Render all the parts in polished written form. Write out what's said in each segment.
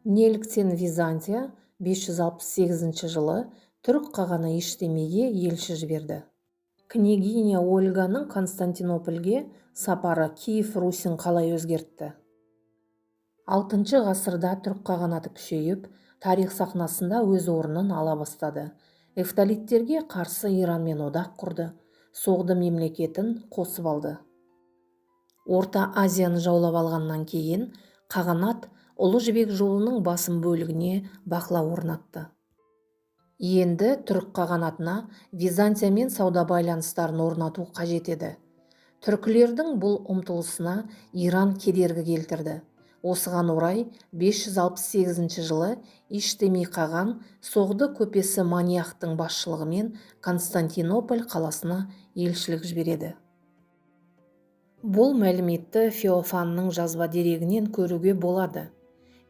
Неліктен Византия 568 жылы түрік қағаны Иштемиге елші жіберді? Княгиня Ольганың Константинопольге сапары Киев Русін қалай өзгертті? Алтыншы ғасырда Түрік қағанаты күшейіп, тарих сахнасында өз орнын ала бастады. Эфталиттерге қарсы Иранмен одақ құрды, Соғды мемлекетін қосып алды. Орта Азияны жаулап алғаннан кейін қағанат Ұлы Жібек жолының басым бөлігіне бақылау орнатты. Енді Түрік қағанатына Византиямен сауда байланыстарын орнату қажет еді. Түркілердің бұл ұмтылысына Иран кедергі келтірді. Осыған орай 568 жылы Иштеми қаған Соғды көпесі Маниахтың басшылығымен Константинополь қаласына елшілік жібереді. Бұл мәліметті Феофанның жазба дерегінен көруге болады.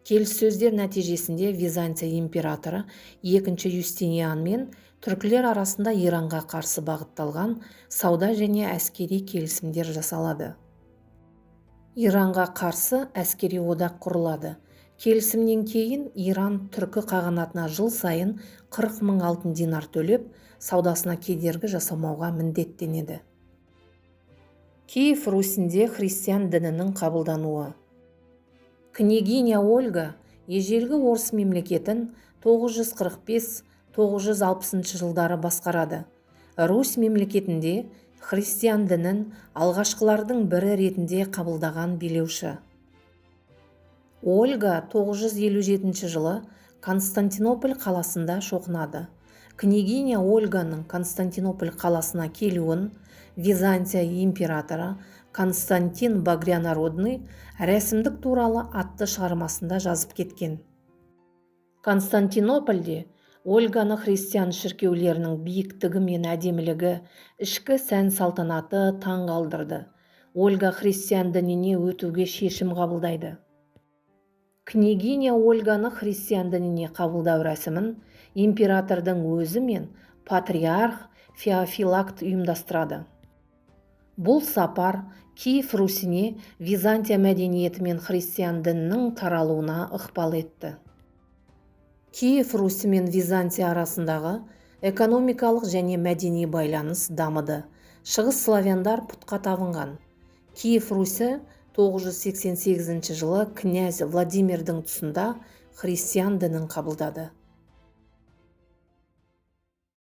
Келіссөздер нәтижесінде Византия императоры Екінші Юстиниан мен түркілер арасында Иранға қарсы бағытталған сауда және әскери келісімдер жасалады. Иранға қарсы әскери одақ құрылады. Келісімнен кейін Иран Түркі қағанатына жыл сайын 40 мың алтын динар төлеп, саудасына кедергі жасамауға міндеттенеді. Киев Русінде христиан дінінің қабылдануы. Княгиня Ольга ежелгі орыс мемлекетін 945-960 жылдары басқарады. Русь мемлекетінде христиан дінін алғашқылардың бірі ретінде қабылдаған билеуші. Ольга 957 жылы Константинополь қаласында шоқынады. Княгиня Ольганың Константинополь қаласына келуін Византия императоры Константин Багрянародный «Рәсімдік туралы» атты шығармасында жазып кеткен. Константинопольде Ольганы христиан шіркеулерінің биіктігі мен әдемілігі, ішкі сән-салтанаты таң қалдырды. Ольга христиан дініне өтуге шешім қабылдайды. Княгиня Ольганы христиан дініне қабылдау рәсімін императордың өзі мен патриарх Феофилакт ұйымдастырады. Бұл сапар Киев Русіне Византия мәдениеті мен христиан дінінің таралуына ықпал етті. Киев Русі мен Византия арасындағы экономикалық және мәдени байланыс дамыды. Шығыс славяндар пұтқа табынған. Киев Русі 988 жылы князь Владимирдің тұсында христиан дінін қабылдады.